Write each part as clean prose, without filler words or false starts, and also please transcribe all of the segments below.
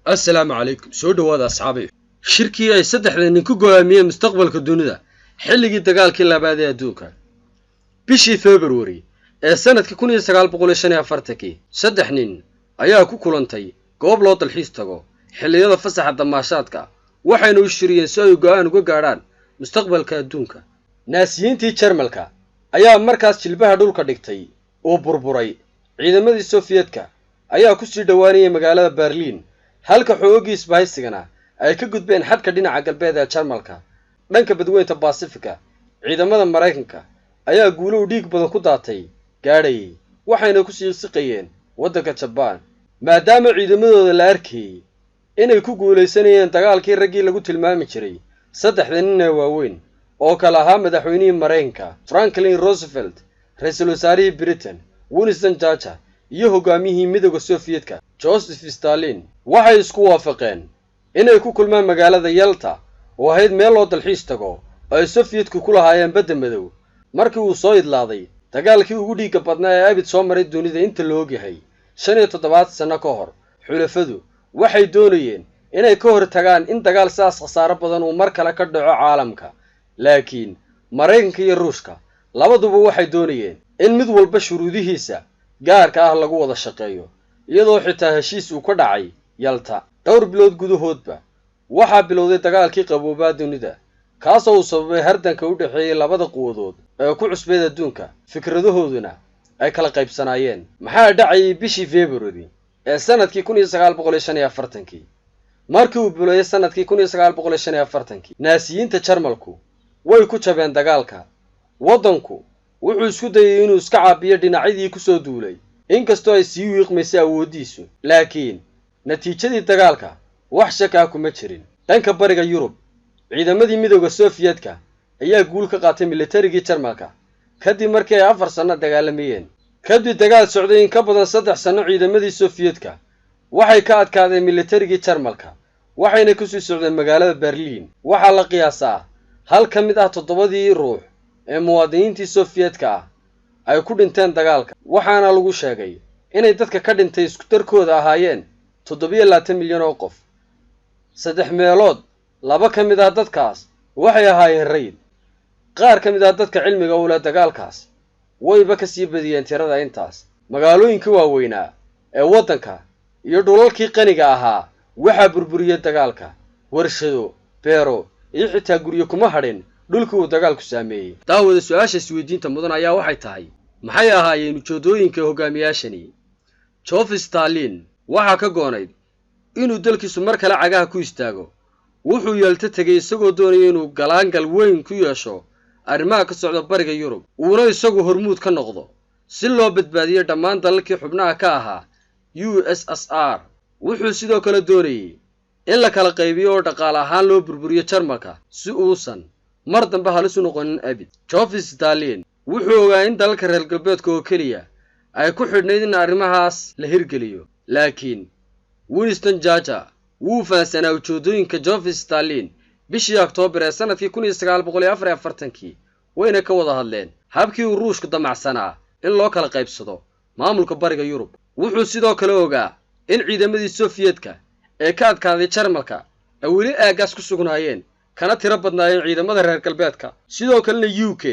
Assalaamu calaykum, soo dhowaada asxaabay. Shirkii ay saddexda nin ku go'aamiyeen mustaqbalka dunida xilligii dagaalkii labaad ee adduunka. Bishii February ee sanadkii 1945-kii, saddex nin ayaa ku kulantay goob loo dalxiis tago xilliyada fasaxa damaashaadka, waxayna u shiriyeen si ay go'aan uga gaadhaan mustaqbalka adduunka. Naasiyiintii Jarmalka ayaa markaas jilbaha dhulka dhigtay oo burburay. Ciidamadii Sofiyeetka ayaa ku sii dhowaanayay magaalada Berliin, halka xoogagii isbahaysigana ay ka gudbeen xadka dhinaca galbeed ee Jarmalka. Dhanka badweynta Baasifika, ciidamada Maraykanka ayaa guulo u dhiig badan ku daatay gaadhayay, waxayna ku sii siqayeen waddanka Jabaan, maadaama ciidamadooda la arkayey inay ku guulaysanayeen dagaalkii. Raggii lagu tilmaami jiray saddexda nin ee waaweyn oo kale ahaa madaxweynihii Maraykanka Franklin Roosevelt, ra-iisul wasaarihii Britain Winston Churchill iyo hogaamiyihii Midowda Sofiyetka Joseph Stalin, waxay isku waafaqeen inay ku kulmaan magaalada Yalta oo ahayd meel loo dalxiis tago oo ay Sofiyetku ku lahaayeen badda Madow. Markii uu soo idlaaday dagaalkii ugu dhiigga badnaa ee abid soo maray dunida inta la ogyahay 75 sanno ka hor, xulafadu waxay doonayeen inay ka hor tagaan in dagaal sidaas khasaaro badan uu mar kale ka dhaco caalamka. Laakiin Maraykanka iyo Ruushka labaduba waxay doonayeen in mid walba shuruudihiisa gaarka ah lagu wada shaqeeyo, iyadoo xitaa heshiis uu ka dhacay Yalta. Dhowr bilood gudahoodba waxaa bilowday dagaalkii qaboobaa dunida, kaasoo uu sababay hardanka u dhexeeyey labada quwadood ee ku cusbeed adduunka, fikradahooduna ay kala qaybsanaayeen. Maxaa dhacayay bishii February ee sanadkii 1945-kii? Markii uu biloeyay sanadkii 1945-kii, naasiyiinta Jarmalku way ku jabeen dagaalka. Waddanku wuxuu isku dayay inuu iska caabiyo dhinacyadii ku soo duulay, inkastoo ay sii wiiqmaysay awooddiisu, laakiin natiijadii dagaalka wax shakaa kuma jirin. Dhanka bariga Yurub, ciidamadii Midowda Sofiyetka ayaa guul ka qaatay militarigii Jarmalka kadib markii ay 4 sanno dagaalamayeen. Kadib dagaal socday in ka badan 3 sanno, ciidamadii Sofiyetka waxay ka adkaadeen militarigii Jarmalka, waxayna kusii socdeen magaalada Berliin. Waxaa la qiyaasaa hal ka mid ah toddobadii ruux ee muwaadiniintii Sofiyetka ah ay ku dhinteen dagaalka, waxaana lagu sheegay inay dadka ka dhintay isku darkooda ahaayeen 27 milyan oo qof. Saddex meelood laba ka mid ah dadkaas waxay ahaayeen rayid. Qaar ka mid ah dadka cilmiga u leh dagaalkaas wayba ka sii badiyeen tirada intaas. Magaalooyinkii waaweynaa ee waddanka iyo dhulalkii qaniga ahaa waxaa burburiyey dagaalka. Warshado, beero iyo xitaa guryo kuma hadhin dhulkii uu dagaalku saameeyey. Daawada, su-aasha isweydiinta mudan ayaa waxay tahay: maxay ahaayeen ujeedooyinka hogaamiyaashani? Joseph Stalin waxaa ka goonayd inuu dalkiisu mar kale cagaha ku istaago. Wuxuu Yalta tegey isagoo doonaya inuu galaangal weyn ku yeesho arrimaha ka socda bariga Yurub, uuna isagu hormuud ka noqdo si loo badbaadiyo dhammaan dalalkii xubnaha ka ahaa USSR. Wuxuu sidoo kale doonayey in la kala qaybiyo oo dhaqaale ahaan loo burburiyo Jarmalka si uusan mar dambe halis u noqonin abid. Joseph Stalin wuxuu ogaa in dalalka reer galbeedka oo keliya ay ku xidhnayd in arrimahaas la hirgeliyo, laakiin Winston Churchill wuu fahansanaa ujeedooyinka Joseph Stalin. Bishii Oktoobar ee sanadkii 1944-kii wayna ka wada hadleen habkii uu Ruushku damacsanaa in loo kala qaybsado maamulka bariga Yurub. Wuxuu sidoo kale ogaa in ciidamadii Sofiyetka ee ka adkaaday Jarmalka ay weli aaggaas ku sugnaayeen, kana tiro badnaayeen ciidamada reer galbeedka. Sidoo kalena UK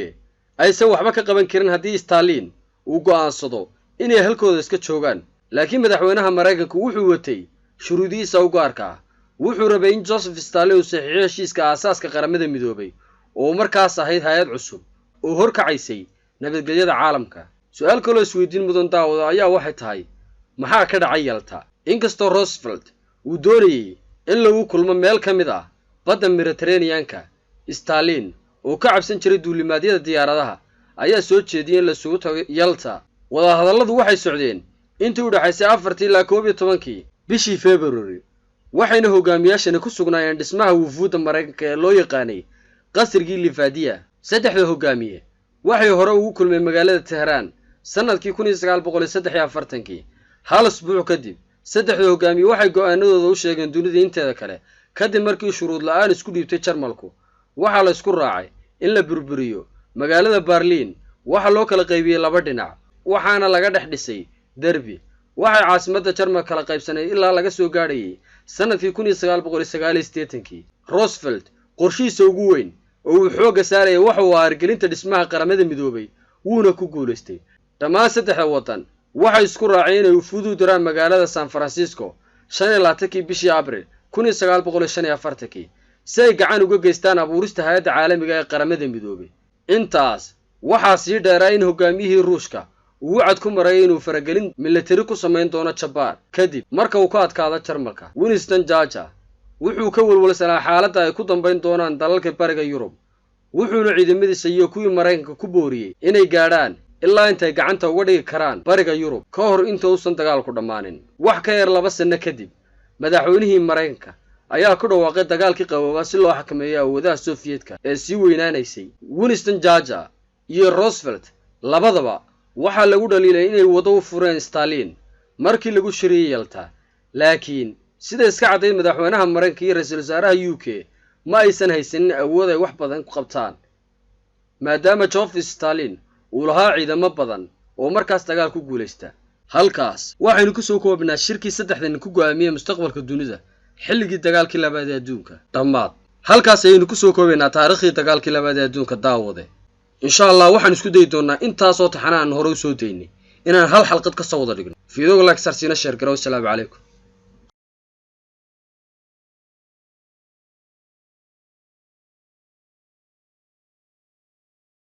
aysan waxba ka qaban karin haddii Stalin uu go'aansado inay halkooda iska joogaan. Laakiin madaxweynaha Maraykanku wuxuu watay shuruudihiisa u gaarka ah. Wuxuu rabay in Joseph Stalin uu saxiixo heshiiska aasaaska Qaramada Midoobay, oo markaas ahayd hay-ad cusub oo horkacaysay nabadgelyada caalamka. Su-aal kaloo isweydiin mudan, daawada, ayaa waxay tahay: maxaa ka dhacay Yalta? Inkastoo Roosevelt uu doonayey in lagu kulmo meel ka mid ah badda Mediteraneanka, Stalin oo ka cabsan jiray duulimaadyada diyaaradaha ayaa soo jeediyey in laisugu tago Yalta. Wadahadalladu waxay socdeen intii u dhexaysay 4-tii ilaa 11-kii bishii February, waxayna hogaamiyaashani ku sugnaayeen dhismaha wufuudda Maraykanka ee loo yaqaanay qasrigii Livadiya. Saddexda hogaamiye waxay hore ugu kulmeen magaalada Tehraan sanadkii 1943-kii. Hal asbuuc kadib, saddexda hogaamiye waxay go'aanadooda u sheegeen dunida inteeda kale kadib markii shuruud la'aan isku dhiibtay Jarmalku. Waxaa la isku raacay in la burburiyo magaalada Berliin. Waxaa loo kala qaybiyey laba dhinac, waxaana laga dhex dhisay derbi. Waxay caasimadda Jarmal kala qaybsanayd ilaa laga soo gaadhayay Sannadkii 1989-kii, Roosevelt qorshihiisa ugu weyn oo uu xoogga saarayay waxa uu ahaa hirgelinta dhismaha Qaramada Midoobay, wuuna ku guulaystay. Dhammaan saddexda waddan waxay isku raaceen inay ufuud u diraan magaalada San Francisco 25-kii bishii Abril 1945-kii si ay gacan uga geystaan abuurista hay-adda caalamiga ee Qaramada Midoobay. Intaas waxaa sii dheeraa in hogaamiyihii Ruushka uu wacad ku marayay inuu faragelin milatari ku samayn doono Jabaan kadib marka uu ka adkaado Jarmalka. Winston Churchill wuxuu ka welwelsanaa xaaladda ay ku dambayn doonaan dalalka bariga Yurub, wuxuuna ciidamadiisa iyo kuwii Maraykanka ku booriyey inay gaadhaan ilaa intay gacanta uga dhigi karaan bariga Yurub ka hor inta uusan dagaalku dhammaanin. Wax ka yar 2 sanno kadib, madaxweynihii Maraykanka ayaa ku dhawaaqay dagaalkii qaboobaa si loo xakameeyo awoodaha Sofiyeetka ee sii weynaanaysay. Winston Churchill iyo Roosevelt labadaba waxaa lagu dhaliilay inay wado u fureen Stalin markii lagu shiriyey Yalta, laakiin sida iska caddayd madaxweynaha Maraykanka iyo ra-iisul wasaaraha UK ma aysan haysanin awood ay wax badan ku qabtaan, maadaama Joseph Stalin uu lahaa ciidamo badan oo markaas dagaal ku guulaysta. Halkaas waxaynu ku soo koobnaa shirkii saddexda nin ku go'aamiyey mustaqbalka dunida xilligii dagaalkii labaad ee adduunka. Dhammaad halkaas ayaynu ku soo koobaynaa taariikhdii dagaalkii labaad ee adduunka. Daawade, insha Allah waxaan isku dayi doonaa intaasoo taxana aan hore u soo daynay inaan hal xalqad ka soo wada dhigno. Fiidooga like saarsiina, share garow. Asalaamu calaykum.